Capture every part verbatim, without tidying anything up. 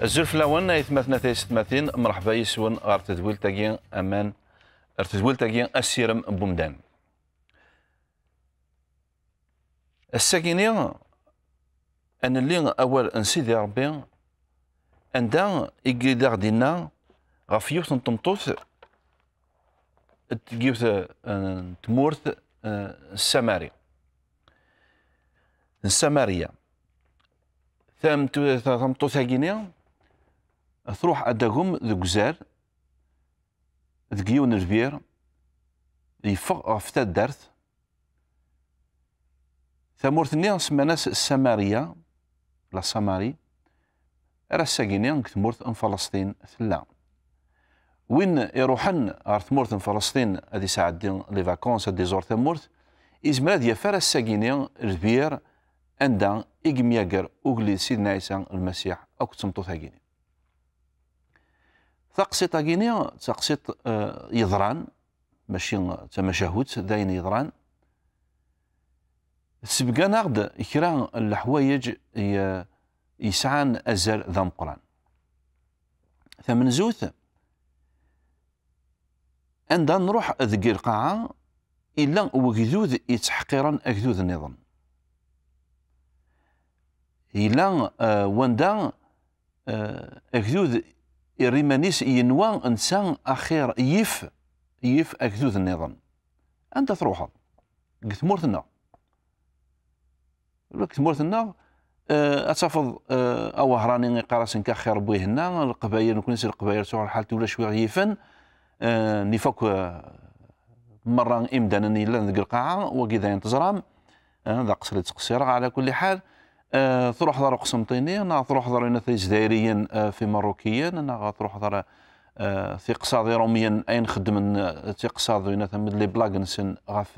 Azul fell-awen, aytmaten, a taysetmatin, mreḥba yis-wen ɣer tedwilt-agi aman, ɣer tedwilt-agi Asirem n Wemdan. Ass-agini, ad nelli awal n Sidi Ṛebbi, anda i d-, aɣ-d-inna ɣef yiwet n tmeṭṭut deg yiwet, eh, n tmurt, eh, n Samari. N Samariya. Tameṭ-, ta-, tameṭṭut-agini truḥ ad d-tagem deg uzal, deg yiwen n lbir, yeffeɣ ɣef taddart. Tamurt-nni semman-as Samariya, la Samarie, ar ass-agini deg tmurt n Falasṭin tella. Win iruḥen ɣer tmurt n Falasṭin ad isɛeddi les vacances, ad d-iẓur tamurt, izmer ad yaf ar ass-agini lbir anda i yemyager ugellid Sidna Ɛisa Lmasiḥ akked tmeṭṭut-agini. Taqsiṭ-agini d taqsiṭ, eh, yeḍran, mačči d tamacahut, d ayen yeḍran. Tsebgan-aɣ-d kra n leḥwayeǧ ye-, yesɛan azal d ameqqran. Tamenzut, anda nruḥ deg lqaɛa, yella wegdud yettḥeqqiren agdud nniḍen. Yella, eh, wanda, eh, agdud irra iman-is yenwa netta axir yif, yif agdud nniḍen. Anda truḥeḍ? Deg tmurt-nneɣ. Deg tmurt-nneɣ, eh, ad tafeḍ, eh, awehṛani iqqar-asen axir n wihenna, Leqbayel, nekni si Leqbayel, tuɣ lḥal ulac wi ɣ-yifen, eh, nif akk, eh, merra imdanen yellan deg lqaɛa, wagi d ayen teẓram, eh, d aqesser i ttqessireɣ, ɛla kulli ḥal, eh, truḥeḍ ɣer Uqsenṭini, neɣ truḥeḍ ɣer inat Izzayriyen, eh, f Imeṛṛukiyen, neɣ truḥeḍ ɣer, eh, tiqṣaḍ Iṛumyen, ayen xeddmen, eh, tiqṣaḍ, inat am les blagues-nsen ɣef,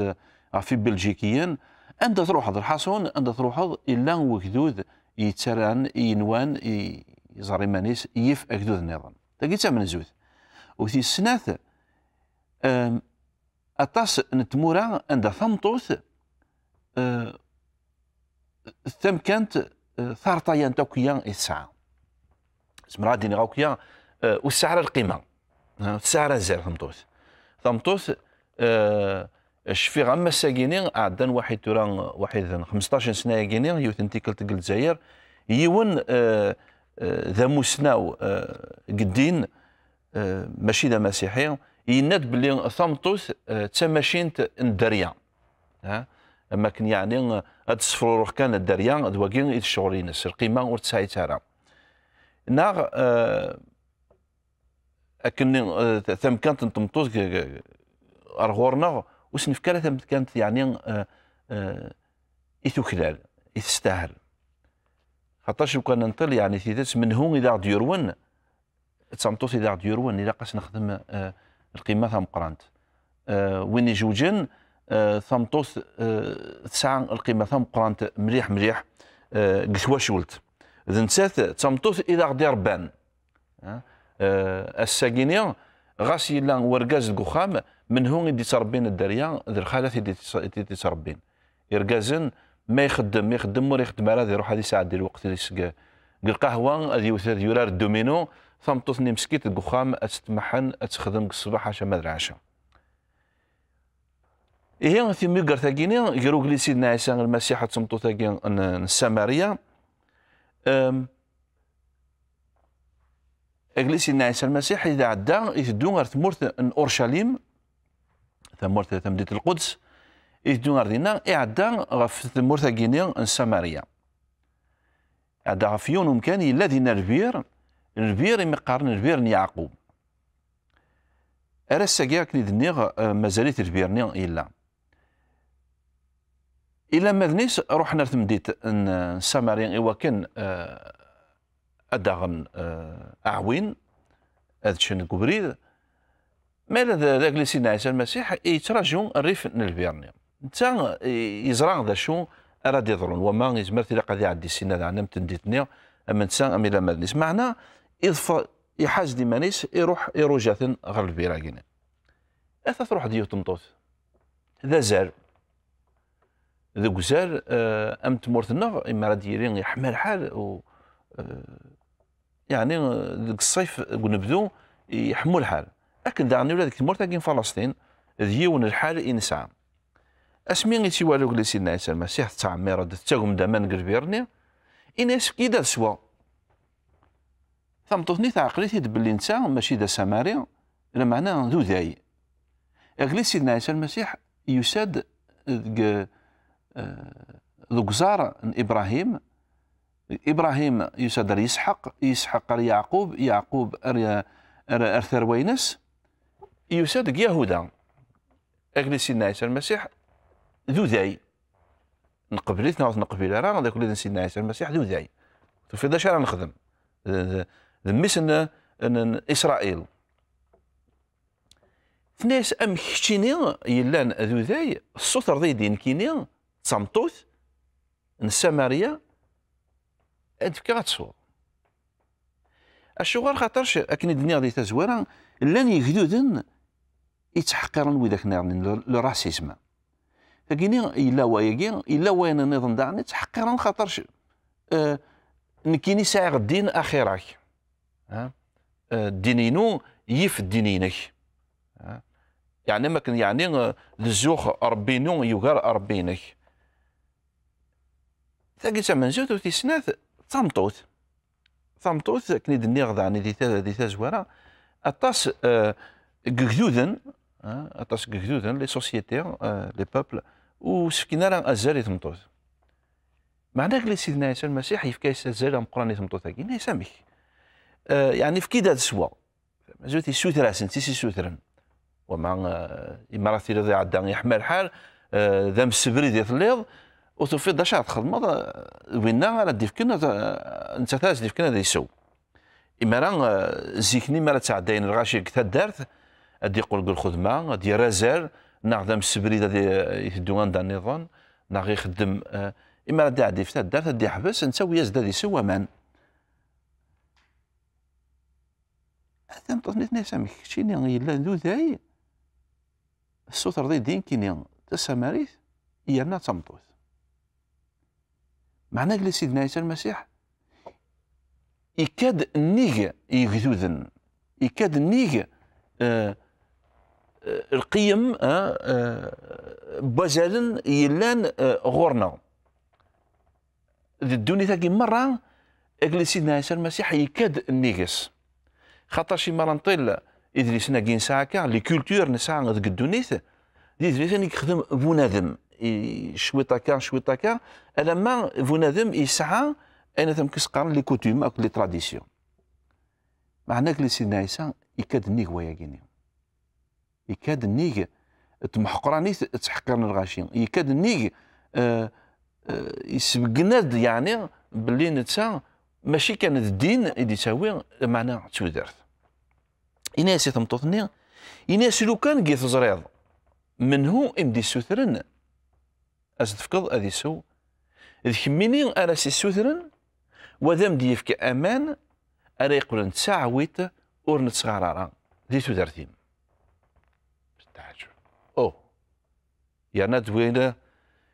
ɣef Ibelǧikiyen. Anda truḥeḍ, lḥaṣun, anda truḥeḍ, illa wegdud yettarran i yenwan i, iẓer iman-is yif agdud nniḍen. Tagi d tamenzut. U tis snat, em, aṭas n tmura anda tameṭṭut, eh, tamkant, eh, tarṭayant akk-ya i tesɛa. Zemreɣ ad d-iniɣ akk-ya, eh, ur tesɛi ara lqima. Ha, ur tesɛi ara azal tmeṭṭut. Tameṭṭut, eh, cfiɣ am ass-agini, ɛeddan waḥid tura, waḥid n xmesṭac n sna-agini, yiwet n tikkelt deg Lezzayer, yiwen, eh, eh, d amussnaw, eh, deg ddin, eh, mačči d amasiḥi, yenna-d belli tameṭṭut, eh, d tamacint n dderya. Ha? Am akken yeɛni, eh, ad d-tessefrurex kan dderya, d wagi i d ccɣel-ines, lqima ur tesɛi ara. Neɣ, eh, akken, eh, ta-, tamkant n tmeṭṭut g-, g-, ar ɣur-neɣ, ur s-nefka ara tamkant, yeɛni, eh, eh, i tuklal, i testahel. Xaṭac, lukan nṭel, yeɛni tidet, menhu i d aɣ-d-yurwen, d tameṭṭut i d aɣ-d-yurwen, ilaq ad s-nexdem, eh, lqima tameqqrant. Eh, win ijewǧen, eh, tameṭṭut, eh, tesɛa lqima tameqqrant mliḥ, mliḥ, eh, deg twacult. D nettat d tameṭṭut i d aɣ-d-iṛebban. Eh, eh, ass-agini, ɣas yella wergaz deg uxxam, menhu i d-ittṛebbin dderya, d lxalat i d-ittṛebbin. Irgazen, ma ixeddem, ixeddem, ur ixeddem ara, ad iruḥ ad isɛeddi lweqt-is deg, deg lqahwa, ad yewwet, ad yurar dduminu, tameṭṭut-nni meskint deg uxxam, ad tettmeḥḥen, ad texdem deg ṣṣbeḥ, acama d lɛaca. Ihi, timyugert-agi-ni, gar ugellid Sidna Ɛisa Lmasiḥ d tmeṭṭut-agi n, n Samariya, em, Agellid Sidna Ɛisa Lmasiḥ i d-iɛedda, iteddu ɣer tmurt n Urcalim, tamurt, tamdint n Lquds, iteddu ɣer dinna, iɛedda ɣef tmurt-agi-ni n Samariya. Iɛedda ɣef yiwen umkan, yella dinna lbir, lbir imi qqaren lbir n Yeɛqub. Ar ass-agi, akken i d-nniɣ, eh, mazal-it lbir-nni yella. Ilammaden-is ruḥen ar temdint n, n Samari i wakken, eh, ad d-aɣen, eh, aɛwin, ad ččen deg ubrid. Ma yella d, d agellid Sidna Ɛisa Lmasiḥ, yettraǧu rrif n lbir-nni. Netta, eh, yeẓra d acu ara d-iḍrun. Wama yezmer tilaq ad iɛeddi ssinna daɣen am temdint-nni, am netta, am ilammaden-is. Meɛna, iḍfer, iḥaz-d iman-is, iruḥ, iruja-ten ɣer lbir-agi-nni. Ata truḥ-d yiwet tmeṭṭut. D azal. Deg uzal, eh, am tmurt-nneɣ, imi ara d-yili yeḥma lḥal, u, eh, yeɛni deg ṣṣif, deg unebdu, iḥemmu lḥal. Akken daɣen ula deg tmurt-agi n Falasṭin, d yiwen lḥal i nesɛa. Asmi i tt-iwala ugellid Sidna Ɛisa Lmasiḥ, tettɛemmiṛ-d, tettagem-d aman deg lbir-nni, ini-as, efk-iyi-d ad sweɣ. Tameṭṭut-nni teɛqel-it-id belli netta mačči d asamari, lameɛna d uday. Agellid Sidna Ɛisa Lmasiḥ yusa-d deg, eh, deg uẓar n Ibṛahim. Ibṛahim yusa-d ar Yisḥaq, Yisḥaq ar Yeɛqub, Yeɛqub ar, ar, ar tarwa-ines, yusa-d deg Yahuda. Agellid Sidna Ɛisa Lmasiḥ d uday. Nqebl-it neɣ ur t-neqbil ara, d agellid n Sidna Ɛisa Lmasiḥ d uday. Tufiḍ d acu ara nexdem? D, d, d mmi-s n, n, n Isṛayil. Tenna-yas, amek keččini yellan d uday, tessutreḍ-iyi-d i nekkini, d tameṭṭut n Samariya, ad d-fkeɣ ad tesweḍ? Acuɣer? Xaṭerc, akken i d-nniɣ di tazwara, llan yegduden yettḥeqqiren widak nniḍen, le, le racisme. Tagini, yella wayagi, yella wayen nniḍen daɣen yettḥeqqiren, xaṭerc, eh, nekkini sɛiɣ ddin axir-ak. Ha? Eh, ddin-inu yif ddin-inek. Ha? Yeɛni, am akken, yeɛni, eh, d zzux, Ṛebbi-inu yugar Ṛebbi-inek. Tagi d tamenzut, u tis snat, d tameṭṭut. Tameṭṭut, akken i d-nniɣ daɣen di ta-, di tazwara, aṭas, eh, n yegduden, eh, aṭas n yegduden, les sociétés, eh, les peuples, ur s-fkin ara azal i tmeṭṭut. Meɛna agellid Sidna Ɛisa Lmasiḥ yefka-yas azal ameqqran i tmeṭṭut-agi. Yenna-yas, amek? Eh, yeɛni, efk-iyi-d ad sweɣ. Mazal yessuter-asen, tis-issutren. Wama, eh, imi ara tiliḍ iɛedda, yeḥma lḥal, eh, d amsebrid i telliḍ, ur tufiḍ d acu ara txedmeḍ, eh, d winna ara d-ifken, eh, nettat ara s-d-ifken ad isew. Imara, eh, zik-nni mi ara ttɛeddayen lɣaci deg taddart, ad d-iqqel deg lxedma, ad d-yerr azal, neɣ d amsebrid ad i-, iteddu anda nniḍen, neɣ ixeddem, eh, imi ara d-iɛeddi ɣef taddart, ad d-iḥbes, netta awi-yas-d ad isew aman. Tameṭṭut-nni tenna-yas, amek keččini yellan d uday, tessutreḍ-iyi-d i nekkini d tasamarit, yerna d tameṭṭut? Meɛna agellid Sidna Ɛisa Lmasiḥ ikka-d nnig yegduden, ikka-d nnig, eh, eh, lqiyem, eh, eh, n wazalen yellan, eh, ɣur-neɣ. Di ddunit-agi merra, agellid Sidna Ɛisa Lmasiḥ yekka-d nnig-s. Xaṭer imi ara nṭil, idlisen-agi nesɛa akka, les cultures nesɛa deg ddunit, d idlisen i yexdem bunadem, i, cwiṭ akka, cwiṭ akka, alamma bunadem yesɛa ayen amek i s-qqaren les coutumes akked les traditions. Meɛna agellid Sidna Ɛisa yekka-d nnig wayagi-nni. Yekka-d nnig tmeḥqranit ttḥeqqiren lɣaci. Yekka-d nnig, eh, eh, yesbeggen-d, yeɛni, belli netta mačči kan d ddin i d-yettawi, meɛna d tudert. Ini-as i tmeṭṭut-nni, ini-as, lukan deg teẓriḍ menhu i m-d-issutren ad s-d-tefkeḍ ad isew, d kemmini ara s-issutren, wa ad am-d-yefk aman ara yeqqlen d taɛwint ur nettɣar ara di tudert-im. Teɛǧeb. Oh! Yerna d win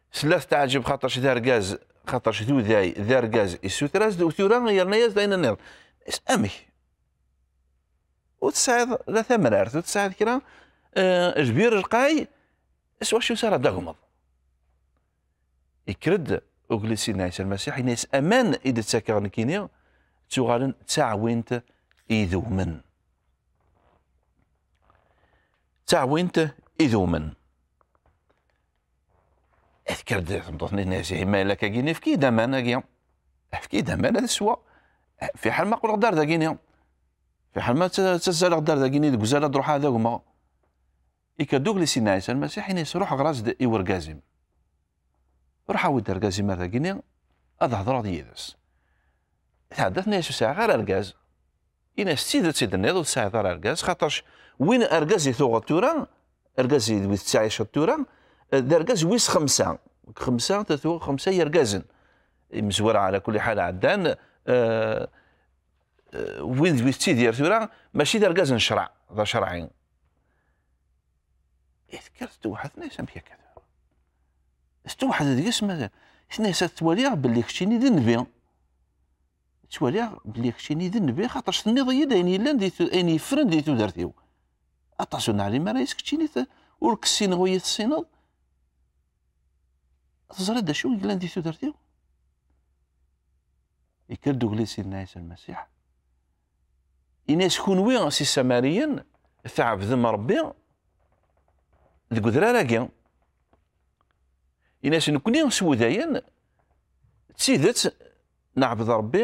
tella teɛǧeb, xaṭerc d argaz, xaṭerc d uday, d argaz, issuter-as-d, u tura yerna-yas-d ayen nniḍen. Is-, amek? Ur tesɛiḍ la tamrart, ur tesɛiḍ kra, eh, lbir lqay, s wacu ara d-tagmeḍ? Yekker-d ugellid Sidna Ɛisa Lmasiḥ, yenna-yas, aman i d-ttakeɣ nekkini, ttuɣalen d taɛwint idewmen. D taɛwint idewmen. Tekker-d tmeṭṭut-nni, tenna-yas, ihi ma yella akkagini, efk-iyi-d aman-agi. Efk-iyi-d aman ad sweɣ. Fiḥel ma qqleɣ-d ar dagini. Fiḥel ma tt-, ttazzaleɣ-d ar dagini, deg uzal ad ruḥeɣ ad agmeɣ. Yekker-d ugellid Sidna Ɛisa Lmasiḥ, yenna-yas, ruḥ ɣer-as-d i wergaz-im. Ruḥ awi-d argaz-im ar dagini, ad hedreɣ yid-s. Tɛedda, tenna-yas, ur sɛiɣ ara argaz. Ini-as, d tidet i d-tenniḍ, ur tesɛiḍ ara argaz, xaṭerc win argaz i tuɣeḍ tura, argaz i d wi tettɛiceḍ tura, d argaz wis xemsa. Xemsa, tuɣ xemsa yergazen. Imezwura, ɛla kulli ḥal, ɛeddan, eh, eh, win d wi tettidir tura, mačči d argaz n ccreɛ, d acerɛi. I tekker tettewḥed, tenna-yas, amek akka tura? Tettewḥed deg-s, ma tenna-yas, ad twaliɣ belli keččini d nnbi. ttwaliɣ belli keččini d nnbi, xaṭer tenniḍ-iyi-d ayen yellan di tu-, ayen yeffren di tudert-iw. Aṭas ur neɛlim ara yes keččini, ur k-ssineɣ ur iyi-tessineḍ. Teẓriḍ d acu i yellan di tudert-iw? Yekker-d ugellid Sidna Ɛisa Lmasiḥ. Ini-as, kunwi si Samariyen tɛebdem Ṛebbi deg udrar-agi. Ini-as, nekni s wudayen d tidet neɛbed Ṛebbi,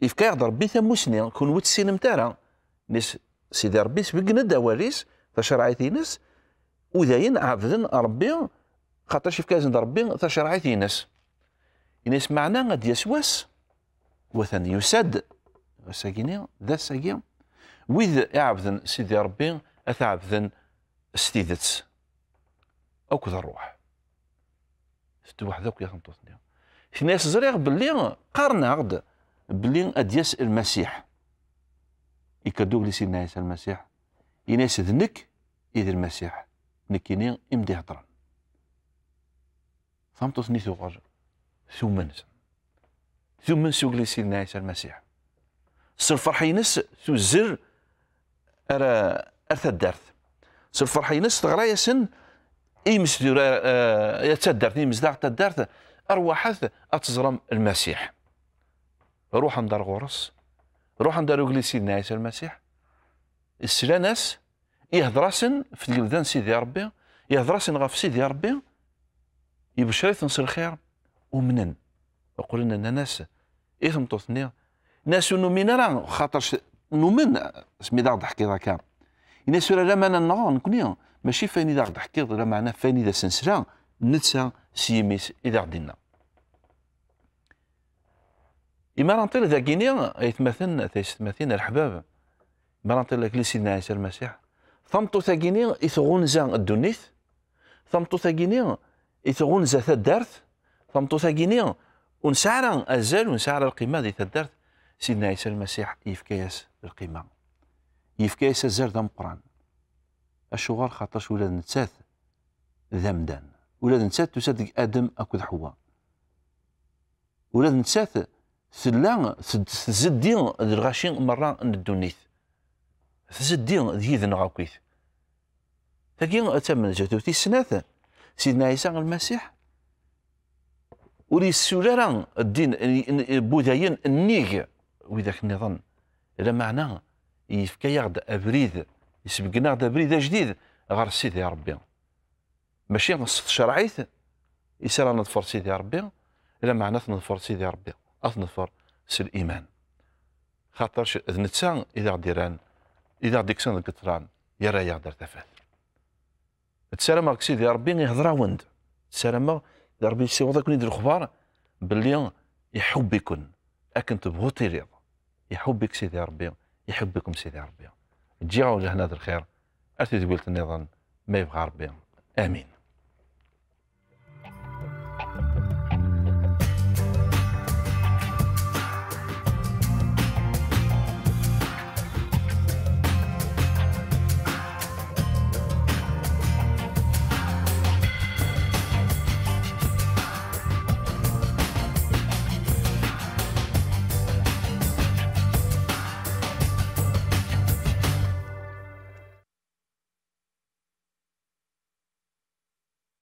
yefka-yaɣ-d Ṛebbi tamusni, kunwi ur tessinemt ara. Ini-as, Sidi Ṛebbi sbeggen-d awal-is, tacerɛit-ines, udayen ɛebden Ṛebbi, xaṭer yefka-yasen-d Ṛebbi tacerɛit-ines. Ini-as, meɛna ad d-yas wass, watan yusa-d, ass-agi-ni, d ass-agi, wid iɛebden Sidi Ṛebbi ad t-ɛebden s tidet akked ṛṛuḥ. Tettwaḥed akk ya tmeṭṭut-nni. Tenna-yas, ẓriɣ belli qqaren-aɣ-d belli ad d-yas Lmasiḥ. Yekker-d ugellid Sidna Ɛisa Lmasiḥ, yenna-yas, d nekk i d Lmasiḥ, nekkini i m-d-iheddren. Tameṭṭut-nni tuɣal tumen. Tumen s ugellid Sidna Ɛisa Lmasiḥ. S lferḥ-ines tuzzel ar, ar taddart. S lferḥ-ines teɣra-yasen i yimezdaɣ, eh, taddart, i yimezdaɣ n taddart, arwaḥet ad teẓrem Lmasiḥ. Ruḥen-d ar ɣur-s, ruḥen-d ar ugellid Sidna Ɛisa Lmasiḥ, slan-as, ihder-asen f tgelda n Sidi Ṛebbi, ihder-asen ɣef Sidi Ṛebbi, ibeccer-iten s lxir, umnen. Uqlen nnan-as i tmeṭṭut-nni, nnan-as, ur numin ara, xaṭer numen asmi d aɣ-d-teḥkiḍ akka. Ini-as, tura lameɛna nneɣ nekni, mačči f wayen i d aɣ-d-teḥkiḍ, lameɛna f wayen i d as-nesla netta s yimi-s i d aɣ-d-inna. Imi ara nṭil dagini, aytmaten, taysetmatin, a leḥbab, imi ara nṭil dagi Sidna Ɛisa Lmasiḥ, tameṭṭut-agini i tɣunza ddunit, tameṭṭut-agini i tɣunza taddart, tameṭṭut-agini ur nesɛi ara azal, ur nesɛi ara lqima di taddart, Sidna Ɛisa Lmasiḥ yefka-yas lqima. Yefka-yas azal d ameqqran. Acuɣer? Xaṭer ula d nettat d amdan. Ula d nettat tusa-d deg Adem akked Ḥewwa. Ula d nettat tella ted-, tzeddi d lɣaci merra n ddunit. Tzeddi d yid-neɣ akkit. Tagi d tamenzut. U tis snat, Sidna Ɛisa Lmasiḥ ur yessuli ara ddin n, n, n wudayen nnig widak nniḍen. Lameɛna yefka-yaɣ-d abrid, yesbeggen-aɣ-d abrid ajdid ɣer Sidi Ṛebbi. Mačči s tcerɛit i s ara neḍfer Sidi Ṛebbi, lameɛna ad t-neḍfer Sidi Ṛebbi, ad t-neḍfer s liman. Xaṭerc d netta i d aɣ-d-irran, i d aɣ-d-ikksen deg ṭṭlam, yerra-yaɣ-d ar tafat. Ssarameɣ deg Sidi Ṛebbi ihder-awen-d. Ssarameɣ d Ṛebbi yessiweḍ-aken-id lexbar belli iḥubb-iken akken tebɣuḍ tiliḍ. Iḥubb-ik Sidi Ṛebbi, iḥubb-ikem Sidi Ṛebbi. Ǧǧiɣ-awen lehna d lxir, ar tedwilt nniḍen, ma yebɣa Ṛebbi. Amin.